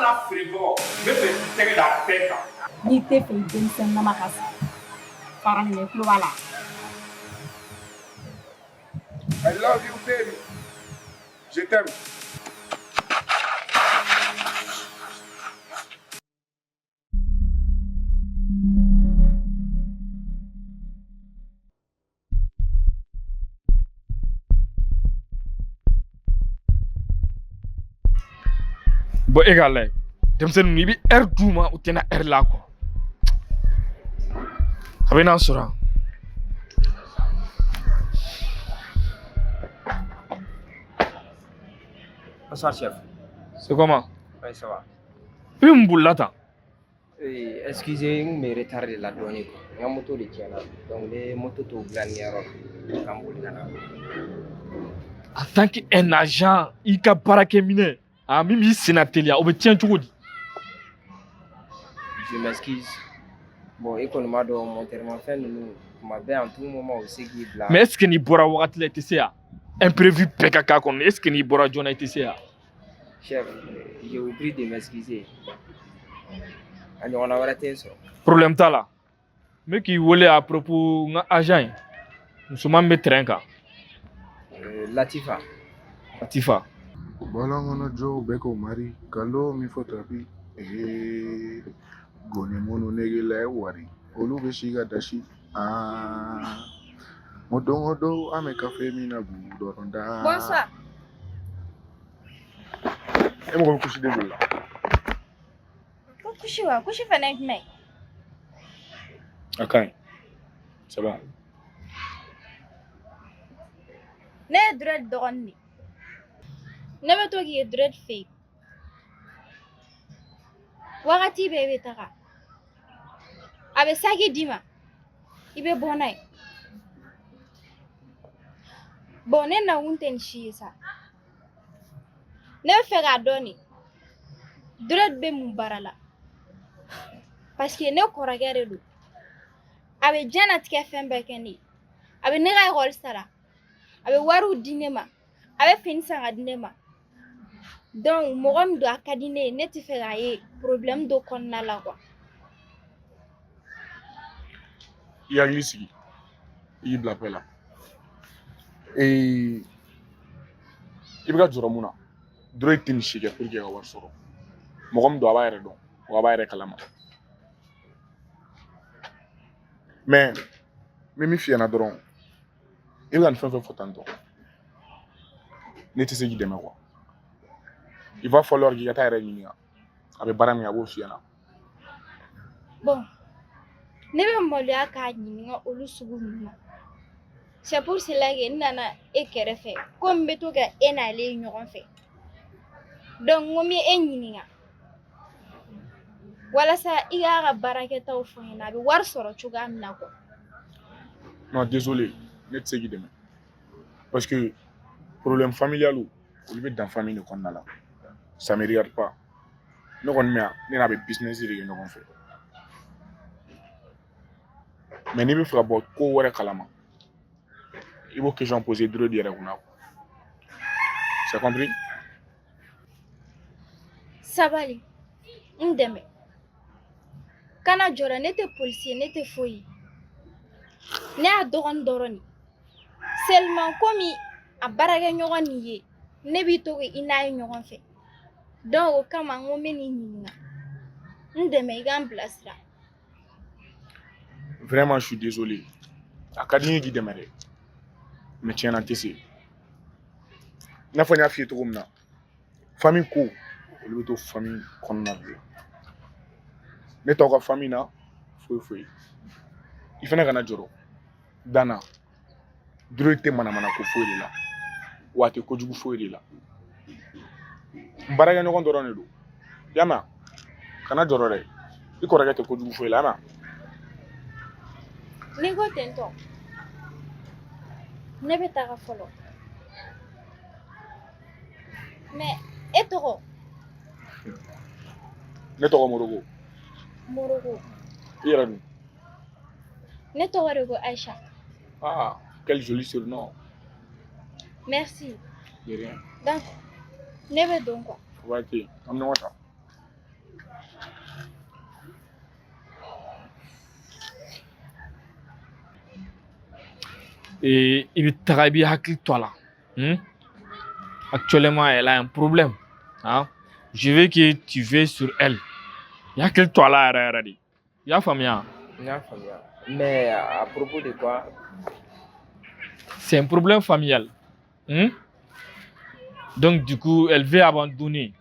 n'a feerebagaw, n bɛ fɛ k'i tɛgɛ da bɛɛ kan. N'i tɛ fɛ i denmisɛnninama ka sa, fara nin tulo b'a la. I love you, baby. Je t'aime. Bon, e k'a lajɛ, denmisɛnnin i bɛ heure d'u ma, u tɛ na heure la quoi. A bɛ n'a sɔrɔ yan. Bonsoir, chef. C'est comment? Oui, ça va. I bɛ mun bolila tan? Excusez, n kun bɛ retard de la dɔɔnin quoi. N ka moto de tiɲɛna. Donc n bɛ moto to dilannikɛyɔrɔ la ka n boli ka na. En tant qu'un agent, i ka baarakɛminɛ a min b'i senna teliya, o bɛ tiɲɛ cogo di? Je m'excuse. Bon, i kɔni b'a dɔn monteur mafɛn ninnu tuma bɛɛ, en tout moment, u bɛ se k'i bila. Mais est ce que n'i bɔra wagati la, i tɛ se yan? Imprévu bɛɛ ka k'a kɔnɔ, est ce que n'i bɔra joona, i tɛ se yan? Chef, je vous prie de m'excuser. A ɲɔgɔnna wɛrɛ tɛ n sɔrɔ. Problème t'a la. N bɛ k'i wele à propos n ka agent ye, musoman min bɛ terrain kan. Latifa. Latifa. Bɔlɔn kɔnɔ jow bɛ ko mari kalo min fɔ tapi ee goni minnu negela ye wari, olu bɛ si ka dasi. Aa, n ko don o don an bɛ kafe min na b'u dɔrɔn da. Bonsoir. E mɔgɔ bɛ kusi den joli la? Ko kusi wa? Kusi fana ye jumɛn ye? A ka ɲi, c'est bon. Ne ye Durɛdi dɔgɔnin de ye. Ne bɛ to k'i ye Durɛdi fɛ yen. Wagati bɛɛ i bɛ taga. A bɛ saki d'i ma. I bɛ bɔ n'a ye. Bon, ne nakun tɛ nin si ye sa. Ne bɛ fɛ k'a dɔn de. Durɛdi bɛ mun baara la? Parce que ne kɔrɔkɛ de don. A bɛ diɲɛnatigɛ fɛn bɛɛ kɛ ne ye. A bɛ ne ka ekɔli sara. A bɛ wariw di ne ma. A bɛ fini san ka di ne ma. Donc mɔgɔ min don, a ka di ne ye, ne tɛ fɛ k'a ye problème dɔ kɔnɔna la quoi. I hakili sigi, i y'i bila paix la. Ee, i bɛ ka jɔrɔ mun na? Dɔrɔn i tɛ nin si kɛ pour que ka wari sɔrɔ. Mɔgɔ min don, a b'a yɛrɛ dɔn wa, a b'a yɛrɛ kalama. Mais n bɛ min f'i ɲɛna dɔrɔn, i bɛ ka nin fɛn fɛn fɔ tan tɔ, ne tɛ se k'i dɛmɛ quoi. Il va falloir k'i ka taa yɛrɛ ɲininka a bɛ baara min kɛ, a b'o f'i ɲɛna. Bon, ne bɛ maloya k'a ɲininka olu sugu ninnu na. C'est pour cela que n nana e kɛrɛfɛ, komi n bɛ to ka e n'ale ye ɲɔgɔn fɛ. Donc n ko n bɛ e ɲininka walasa i k'a ka baarakɛtaw fɔ n ɲɛna, a bɛ wari sɔrɔ cogoya min na quoi. Non, désolé, ne tɛ se k'i dɛmɛ parce que problème familial, olu bɛ dan famille de kɔnɔna la, ça me regarde pas. Ne kɔni bɛ yan, ne n'a bɛ business de kɛ ɲɔgɔn fɛ. Mais n'i bɛ fɛ ka bɔ ko wɛrɛ kalama, i b'o question poser Dredi yɛrɛ kunna. C'est compris? Sabali, n dɛmɛ. Kana jɔrɔ, ne tɛ polisi ye, ne tɛ foyi ye. Ne y'a dɔgɔnin dɔrɔn de. Seulement komi a baarakɛɲɔgɔn nin ye, ne b'i to i n'a ye ɲɔgɔn fɛ. Donc o kama n ko n bɛ n'i ɲininka. N dɛmɛ, i ka n bilasira. Vraiment, je suis désolé. A ka di n ye k'i dɛmɛ dɛ, mais tiɲɛna n tɛ se. I n'a fɔ n y'a f'i ye cogo min na, famille ko, olu bɛ to famille kɔnɔna de la. Ne t'aw ka famille na foyi foyi. I fana kana jɔrɔ danna. Dure tɛ manamana ko foyi de la, wa a tɛ kojugu foyi de la. N baarakɛɲɔgɔn dɔrɔn de don, i y'a mɛn? Kana jɔrɔ dɛ, i kɔrɔkɛ tɛ kojugu foyi la, i y'a mɛn? N'i ko ten tɔ, ne bɛ taga fɔlɔ. Mais e tɔgɔ? Ne tɔgɔ Moroko. Moroko. I yɛrɛ dun? Ne tɔgɔ de ko Aïcha. Ah, quel joli surnom. Merci. De rien. Donc ne bɛ don quoi. Waati an bɛ ɲɔgɔn ta. Et i bɛ taga i b'i hakili to a la. Actuellement, elle a un problème. Hein? Je veux que tu veilles sur elle. I hakili to a la yɛrɛ yɛrɛ de. I y'a faamuya? N y'a faamuya. Mais à propos de quoi? C'est un problème familial. Donc, du coup, elle veut abandonner.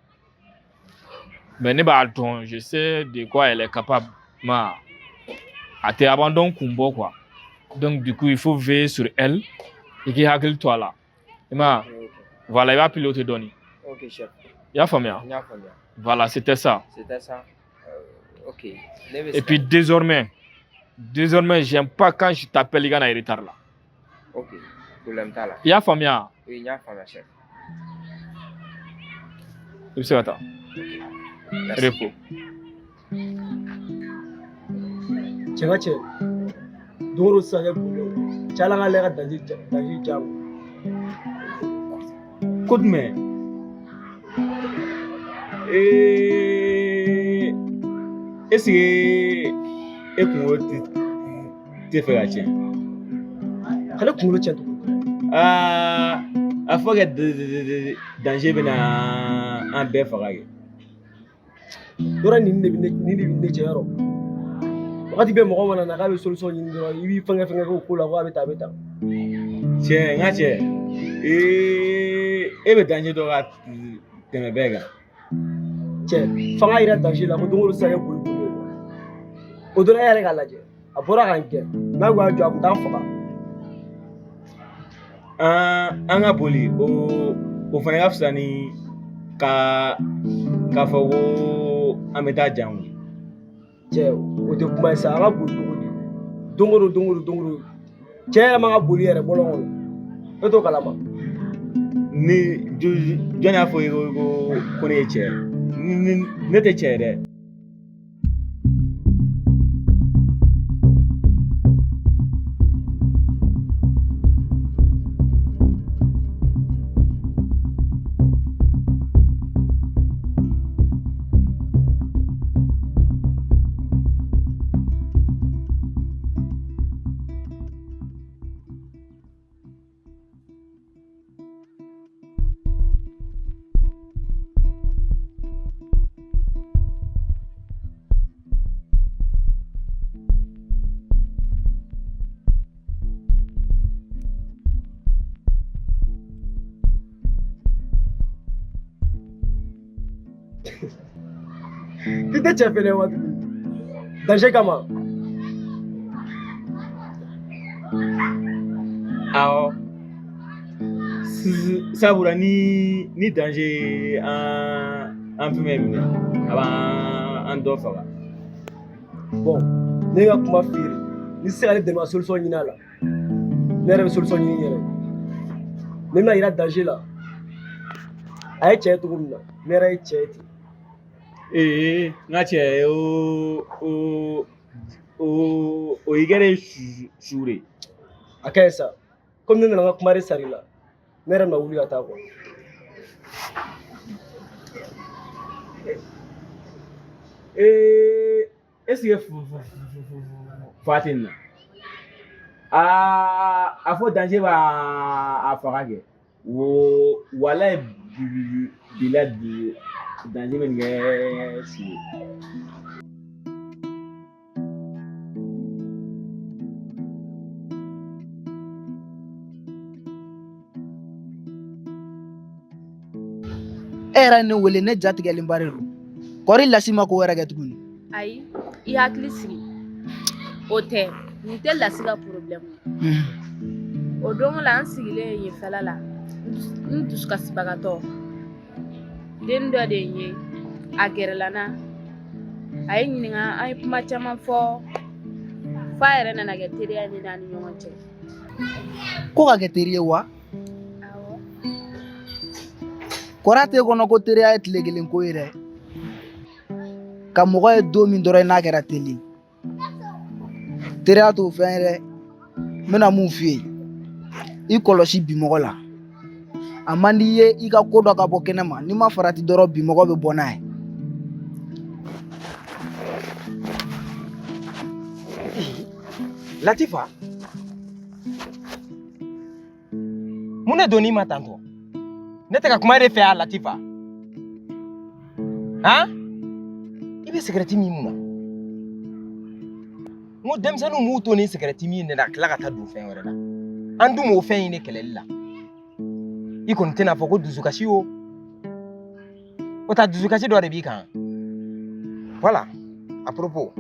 Mais ne b'a dɔn, je sais de quoi elle est capable. Mais a tɛ abandon kun bɔ quoi. Donc, du coup, il faut veiller sur elle et k'i hakili to a la. I m'a ye? Ok. Voilà, i b'a piloter dɔɔni. Ok, chef. I y'a faamuya? N y'a faamuya. Voilà, c'était ça. C'était ça. Ok. Ne bɛ Et puis désormais, j'aime pas quand je t'appelle i ka na retard la. Ok. Problème t'a la. I y'a faamuya? Oui, n y'a faamuya, chef. I bɛ se ka taa. Merci. Repos. Cɛ ka cɛ, don o don sisan kɛ boli o cɛ, ala k'ale ka danger diyago. Ko jumɛn? Ee, est-ce que e kunkolo tɛ fɛ ka tiɲɛ? Ka ne kunkolo tiɲɛ tugun? Aa, a fɔ kɛ danger bɛna an bɛɛ faga kɛ. Yɔrɔ nin de bɛ ne, nin de bɛ ne cɛ yɔrɔ. Wagati bɛɛ mɔgɔ mana na k'a bɛ solution ɲini dɔrɔn, i b'i fɛnkɛ fɛnkɛ k'o ko la, ko a bɛ tan a bɛ tan. Cɛ, n ka cɛ, ee, e bɛ danger dɔ ka tɛmɛ bɛɛ kan. Cɛ, fanga yɛrɛ danger la ko don o don sisan kɛ boli boli ye. O dɔrɔn e yɛrɛ k'a lajɛ, a bɔra ka n gɛn, n'a ko y'a jɔ a kun t'an faga. An ka boli, o fana ka fisa ni ka k'a fɔ ko an bɛ taa jan koyi. Cɛ, o tɛ kuma ye sa, an ka boli cogo di? Don o don, don o don, don o don, cɛ yɛrɛ man ka boli yɛrɛ bɔlɔn kɔnɔ, e t'o kalama. Ni jɔn y'a fɔ i ye ko ne ye cɛ ye? Ne tɛ cɛ ye dɛ. I tɛ cɛ fɛnɛ wa tuguni? Danger kama. Awɔ. Sabula ni danger ye an fɛn minɛ, a b'an dɔ faga. Bon, ne ka kuma f'i ye, n'i tɛ se ka ne dɛmɛ ka solution ɲini a la, ne yɛrɛ bɛ solution ɲini n yɛrɛ ye. Ne bɛna yira danger la. A ye cɛ ye cogo min na, ne yɛrɛ ye cɛ ye ten. Ee, n ka cɛ, o y'i kɛlen su de. A ka ɲi sa, komi ne nana n ka kuma de sari la, ne yɛrɛ bɛna wuli ka taa kuwa. Ee, est-ce que fa tɛ nin na? Aa, a fɔ danger b'a faga kɛ. Wo, walayi bila danger bɛ nin kɛ su ye. E yɛrɛ ye ne wele, ne jatigɛlenba de don. Kɔri lasi ma ko wɛrɛ kɛ tuguni? Ayi, i hakili sigi, o tɛ, nin tɛ lasi ka problème ye. O don la, an sigilen yen fɛla la, n dusukasibagatɔ den dɔ de ye, a gɛrɛla n na, a ye ɲininka, an ye kuma caman fɔ, f'a yɛrɛ nana kɛ teriya ni n'an ni ɲɔgɔn cɛ. Ko ka kɛ teri ye wa? Awɔ. Kɔrɔ t'e kɔnɔ ko teriya ye tile kelen ko ye dɛ. Ka mɔgɔ ye don min dɔrɔn i n'a kɛra teli ye. Teriya t'o fɛn ye dɛ. N bɛna mun f'i ye, i kɔlɔsi bi mɔgɔ la. A man di i ye i ka ko dɔ ka bɔ kɛnɛ ma, n'i ma farati dɔrɔn bi mɔgɔ bɛ bɔ n'a ye. Latifa. Mun de donn'i ma tantɔ? Ne tɛ ka kuma e de fɛ yan, Latifa. Han? I bɛ sigɛrɛti min mun na? N ko denmisɛnninw b'u to nin sigɛrɛti min de la ka tila ka taa don fɛn wɛrɛ la. An dun b'o fɛn in de kɛlɛli la. I kɔni tɛna fɔ ko dusukasi o. O ta dusukasi dɔ de b'i kan. Voilà. À propos.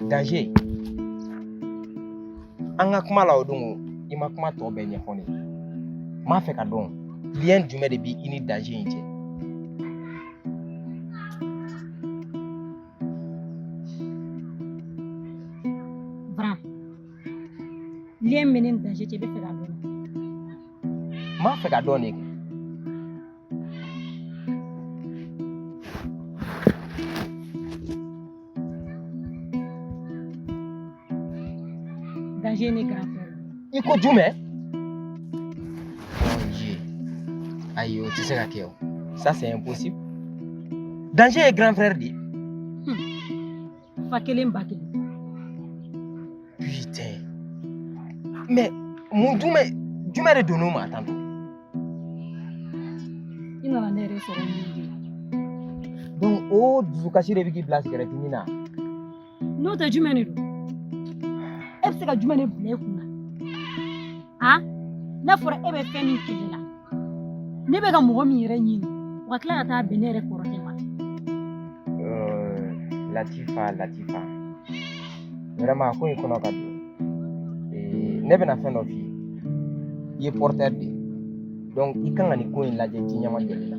Danger. An ka kuma la o don i ma kuma tɔ bɛɛ ɲɛfɔ ne ye. N b'a fɛ ka dɔn lien jumɛn de b'i ni danger in cɛ. Varan, lien min bɛ ne ni danger cɛ, i bɛ fɛ k'a dɔn. N b'a fɛ ka dɔn de kɛ. Danger ne grand frère. I ko jumɛn? Mon Dieu. Ayi, o tɛ se ka kɛ o. Ça c'est impossible. Danger ye grand frère de ye. Fa kelen ba kelen. Putain. Mais mun jumɛn de donn'o ma tantôt? I nana ne yɛrɛ sɔrɔ min de. Donc o dusukasi de bɛ k'i bila sigɛrɛti min na. N'o tɛ jumɛn de don? E bɛ se ka jumɛn de bila e kun na? Han? N'a fɔra e bɛ fɛn min kɛlɛ la, ne bɛ ka mɔgɔ min yɛrɛ ɲini, o ka tila ka taa bɛn ne yɛrɛ kɔrɔkɛ ma. Latifa, Latifa. Vraiment, ko in kɔnɔ ka don. Ne bɛna fɛn dɔ f'i ye. I ye porteur de ye. Donc i kan ka nin ko in lajɛ ji ɲɛma jɔlen na.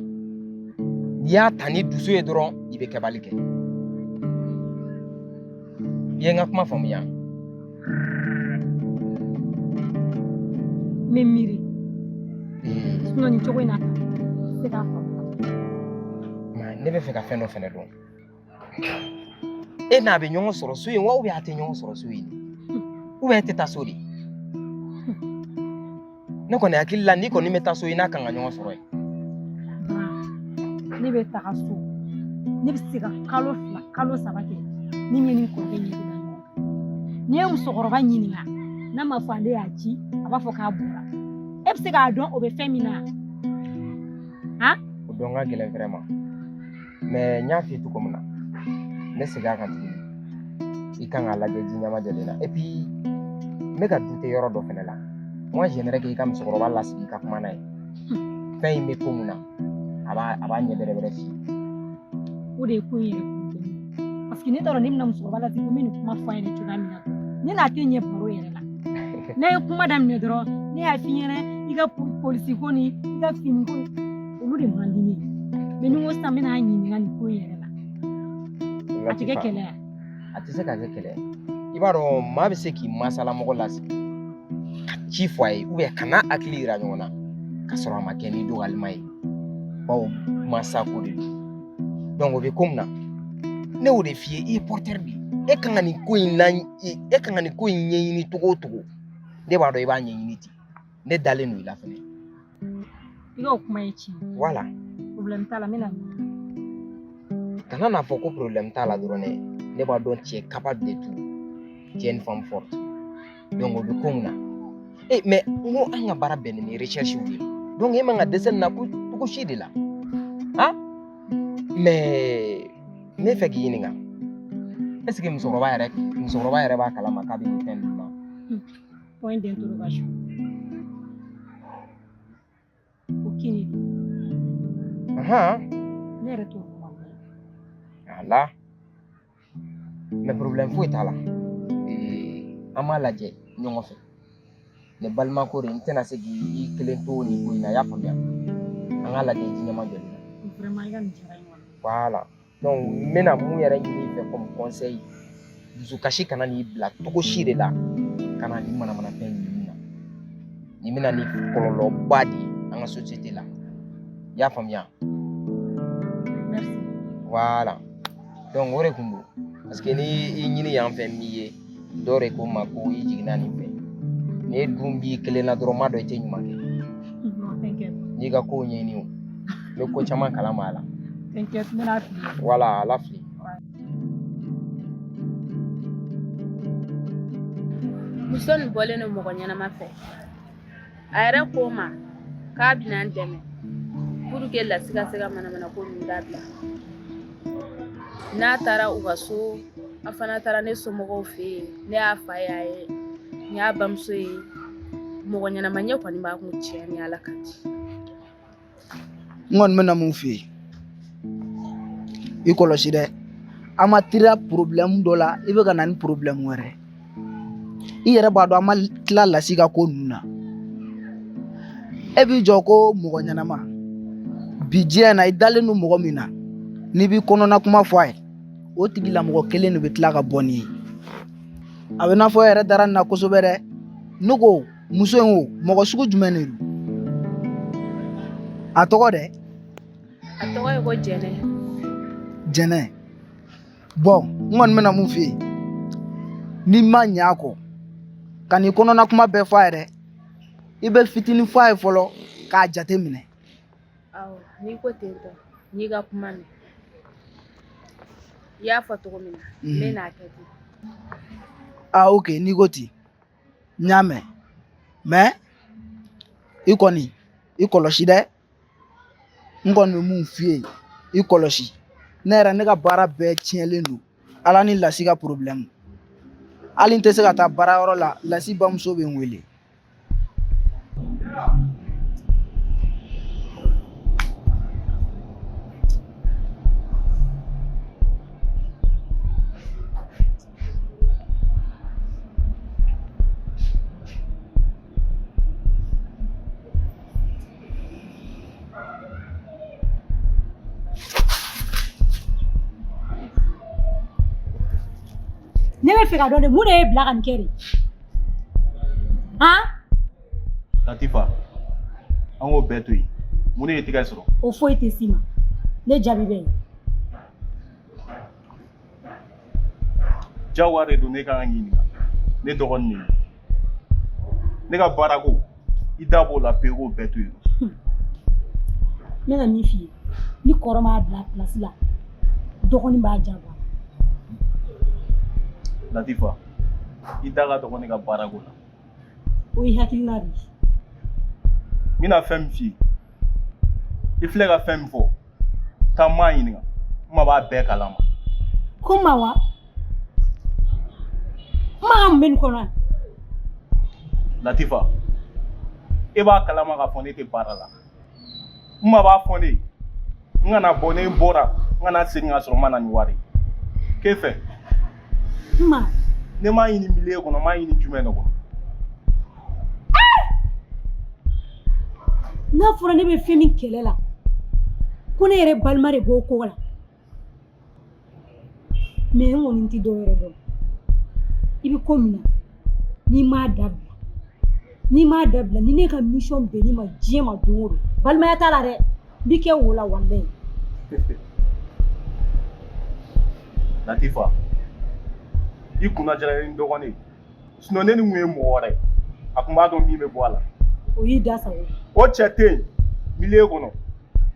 N'i y'a ta ni dusu ye dɔrɔn, i bɛ kɛbali kɛ. I ye n ka kuma faamuya? N bɛ miiri. Sinon nin cogo in na tan, n tɛ se k'a faamuya. Ne bɛ fɛ ka fɛn dɔ fɛnɛ dɔn. E n'a bɛ ɲɔgɔn sɔrɔ so in wa ou bien a tɛ ɲɔgɔn sɔrɔ so in? Ou bien e tɛ taa so de? Ne kɔni hakili la n'i kɔni bɛ taa so i n'a kan ka ɲɔgɔn sɔrɔ yen. Ne bɛ taga so, ne bɛ se ka kalo 2 kalo 3 kɛ ni min ni kɔrɔkɛ ɲɛ bɛ da ɲɔgɔn kan. N'i ye musokɔrɔba ɲininka n'a ma fɔ ale y'a ci, a b'a fɔ k'a bɔra. E bɛ se k'a dɔn o bɛ fɛn min na? Han? O dɔn ka gɛlɛn vraiment. Mais n y'a f'i ye cogo min na, n bɛ segin a kan tuguni. I kan k'a lajɛ ji ɲɛma jɔlen na. Et puis n bɛ ka douter yɔrɔ dɔ fɛnɛ la. Moi j'aimerais que i ka musokɔrɔba lasigi ka kuma n'a ye. Fɛn in bɛ ko mun na, a b'a ɲɛ bɛrɛ bɛrɛ f'i ye. O de ye ko in yɛrɛ problème ye. Parce que ne t'a dɔn ne bɛna musokɔrɔba lasigi ko n bɛ nin kuma fɔ a ɲɛna cogoya min na. Ne n'a tɛ ɲɛ baro yɛrɛ la. N'a ye kuma daminɛ dɔrɔn, ne y'a f'i ɲɛna i ka polisi ko ni i ka fini ko olu de man di ne ye. Mais ni n ko sisan n bɛna a ɲininka nin ko in yɛrɛ la. A tɛ kɛ kɛlɛ ye. A tɛ se ka kɛ kɛlɛ ye. I b'a dɔn maa bɛ se k'i masalamɔgɔ lasigi ka ci fɔ a ye ou bien ka n'a hakili yira ɲɔgɔn na ka sɔrɔ a ma kɛ ni dɔgɔyalima ye. Bawo mansa ko de don. Donc o bɛ ko min na, ne y'o de f'i ye, i ye porteur de ye. E kan ka nin ko in na, e kan ka nin ko in ɲɛɲini cogo o cogo. Ne b'a dɔn i b'a ɲɛɲini ten. Ne dalen don i la fɛnɛ. I ka o kuma ye tiɲɛ ye. Voilà. Problème t'a la, n bɛna ɲɛɲini. Kana n'a fɔ ko problème t'a la dɔrɔn dɛ. Ne b'a dɔn tu es capable de tout. Tu es une femme forte. Donc o bɛ ko min na. Mais n ko an ka baara bɛnnen ni recherche de ye. Donc e man ka dɛsɛ nin na ko cogo si de la. Han? Mais n bɛ fɛ k'i ɲininka. Est ce que musokɔrɔba yɛrɛ b'a kalama k'a bɛ nin fɛn ninnu na? Point d'interrogation. Aucune idée. Ne yɛrɛ t'o dɔn. Ala. Mais problème foyi t'a la. An b'a lajɛ ɲɔgɔn fɛ. Ne balima ko de, n tɛna se k'i kelen to nin ko in na, i y'a faamuya? An k'a lajɛ ji ɲɛma jɔlen na. Vraiment i ka nin diyara n ye. Voilà. Donc n bɛna mun yɛrɛ ɲini i fɛ comme conseil, dusukasi kana n'i bila cogo si de la ka na nin manamanafɛn ninnu na. Nin bɛna ni kɔlɔlɔba de ye an ka société la. I y'a faamuya? Merci. Voilà. Donc o de kun don. Parce que ni i ɲini yan fɛ min ye, dɔw de ko n ma ko i jiginna nin fɛ. N'e dun b'i kelen na dɔrɔn, n b'a dɔn i tɛ ɲuman kɛ. Non, t'inquiète. N'i ka kow ɲɛɲini o, n bɛ ko caman kalama a la. T'inquiète, n bɛna fili. Voilà, a lafili. Muso nin bɔlen don mɔgɔ ɲɛnama fɛ. A yɛrɛ ko n ma k'a bɛna n dɛmɛ pour que Lasi ka se ka manamana ko ninnu dabila. N'a taara u ka so, an fana taara ne somɔgɔw fɛ yen, ne y'a fa y'a ye, n y'a bamuso ye, mɔgɔ ɲɛnama ɲɛ kɔni b'a kun tiɲɛ ni Ala ka di. N kɔni bɛna mun f'i ye, i kɔlɔsi dɛ, an ma tila problème dɔ la, i bɛ ka na ni problème wɛrɛ. I yɛrɛ b'a dɔn an ma tila Lasi ka ko ninnu na. E b'i jɔ ko mɔgɔ ɲɛnama bi diɲɛ na, i dalen don mɔgɔ min na, n'i b'i kɔnɔna kuma fɔ a ye, o tigilamɔgɔ kelen de bɛ tila ka bɔ n'i ye. A bɛ n'a fɔ e yɛrɛ dara nin na kosɛbɛ dɛ. Ne ko muso in, o mɔgɔ sugu jumɛn de don? A tɔgɔ dɛ? A tɔgɔ ye ko Jɛnɛ. Jɛnɛ. Bon, n kɔni bɛna mun f'i ye, n'i ma ɲɛ a kɔ ka n'i kɔnɔna kuma bɛɛ fɔ a ye dɛ, i bɛ fitinin fɔ a ye fɔlɔ k'a jate minɛ. Awɔ, n'i ko ten tɔ, n y'i ka kuma mɛn. I y'a fɔ cogo min na, n bɛ n'a kɛ ten. Ah ok, n'i ko ten, n y'a mɛn. Mais i kɔni i kɔlɔsi dɛ. N kɔni bɛ mun f'i ye, i kɔlɔsi. Ne yɛrɛ, ne ka baara bɛɛ tiɲɛlen don ala ni Lasi ka problème. Hali n tɛ se ka taa baarayɔrɔ la, Lasi bamuso bɛ n wele. Ne bɛ fɛ k'a dɔn de, mun de y'e bila ka nin kɛ de? Han? Latifa, an k'o bɛɛ to yen. Mun de ye tigɛ sɔrɔ? O foyi tɛ s'i ma. Ne jaabi bɛ yen. Jagoya de don ne ka kan k'i ɲininka. Ne dɔgɔnin de ye. Ne ka baarako, i da b'o la pewu, k'o bɛɛ to yen. N bɛna min f'i ye, ni kɔrɔ m'a bila pilasi la, dɔgɔnin b'a jaabi. Latifa, i da ka dɔgɔ ne ka baarako la. O y'i hakilina de ye. N bɛna fɛn min f'i ye, i filɛ ka fɛn min fɔ, taa maa ɲininka, n ma b'a bɛɛ kalama. Ko ma wa? N ma ka mun bɛ nin kɔnɔ yan? Latifa, e b'a kalama k'a fɔ ne tɛ baara la. N ma b'a fɔ ne ye n kana bɔ, ne bɔra n kana segin ka sɔrɔ n ma na ni wari ye k'e fɛ. N ma. Ne m'a ɲini milieu kɔnɔ, n m'a ɲini jumɛn de kɔnɔ. N'a fɔra ne bɛ fɛn min kɛlɛ la, ko ne yɛrɛ balima de b'o ko la, mais n kɔni tɛ dɔwɛrɛ dɔn. I bɛ ko min na, n'i m'a dabila, n'i m'a dabila, ni ne ka mission bɛnn'i ma diɲɛ ma don o don, balimaya t'a la dɛ, n b'i kɛ wo la walayi. Latifa, i kunna jara ni n dɔgɔnin ye. Sinon ne ni kun ye mɔgɔ wɛrɛ ye, a tun b'a dɔn min bɛ bɔ a la. O y'i da sago. O cɛ tɛ yen milieu kɔnɔ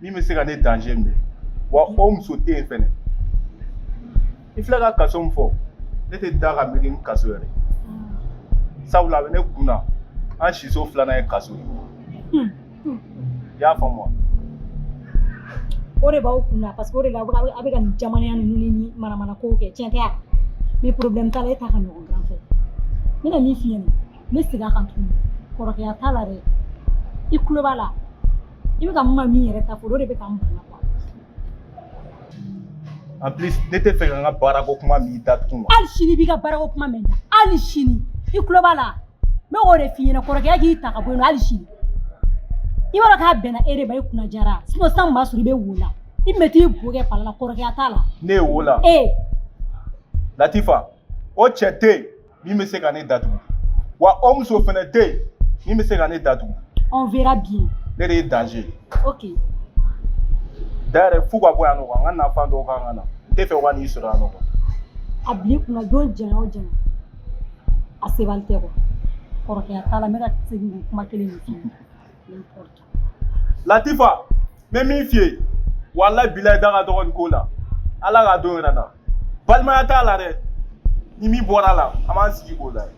min bɛ se ka ne danger minɛ, wa o muso tɛ yen fɛnɛ. I filɛ ka kaso min fɔ, ne tɛ da ka miiri ni kaso yɛrɛ, sabula a bɛ ne kun na, an siso filanan ye kaso ye. I y'a faamu wa? O de b'aw kun na, parce que o de la a bɛ ka nin jamanaya ninnu ni manamana kow kɛ. Tiɲɛ tɛ wa? Mais problème t'a la, e ta ka nɔgɔn grand frère. N bɛna min f'i ɲɛna, n bɛ segin a kan tuguni, kɔrɔkɛya t'a la dɛ. I tulo b'a la, i bɛ ka n ma min yɛrɛ ta fɔ, o de bɛ ka n bana quoi. En plus, ne tɛ fɛ ka n ka baarako kuma m'i da tugun. Hali sini i b'i ka baarako kuma mɛn n da, hali sini. I tulo b'a la, n bɛ k'o de f'i ɲɛna, kɔrɔkɛya k'i ta ka bɔ yen nɔ hali sini. I b'a dɔn k'a bɛnna e de ma, i kunna jara. Sinon sisan tun b'a sɔrɔ i bɛ wo la, i tun bɛ t'i bo kɛ pala la, kɔrɔkɛya t'a la. Ne ye wo la. Ee. Latifa, o cɛ tɛ yen min bɛ se ka ne datugu, wa o muso fɛnɛ tɛ yen min bɛ se ka ne datugu. On verra bien. Ne de ye danger ye. Ok. D'ailleurs, f'u ka bɔ yan nɔ quoi, n ka nafan dɔw kan ka na, n tɛ fɛ u ka n'i sɔrɔ yan nɔ quoi. A bila i kunna, don janya o janya, a sebali tɛ quoi. Kɔrɔkɛya t'a la, n bɛ ka segin k'o kuma kelen de f'i ɲɛna. N'importe. Latifa, n bɛ min f'i ye, walayi bilayi, da ka dɔgɔ nin ko la. Ala k'a don yɛrɛ na. Balimaya t'a la dɛ. Ni min bɔra a la, an b'an sigi k'o lajɛ.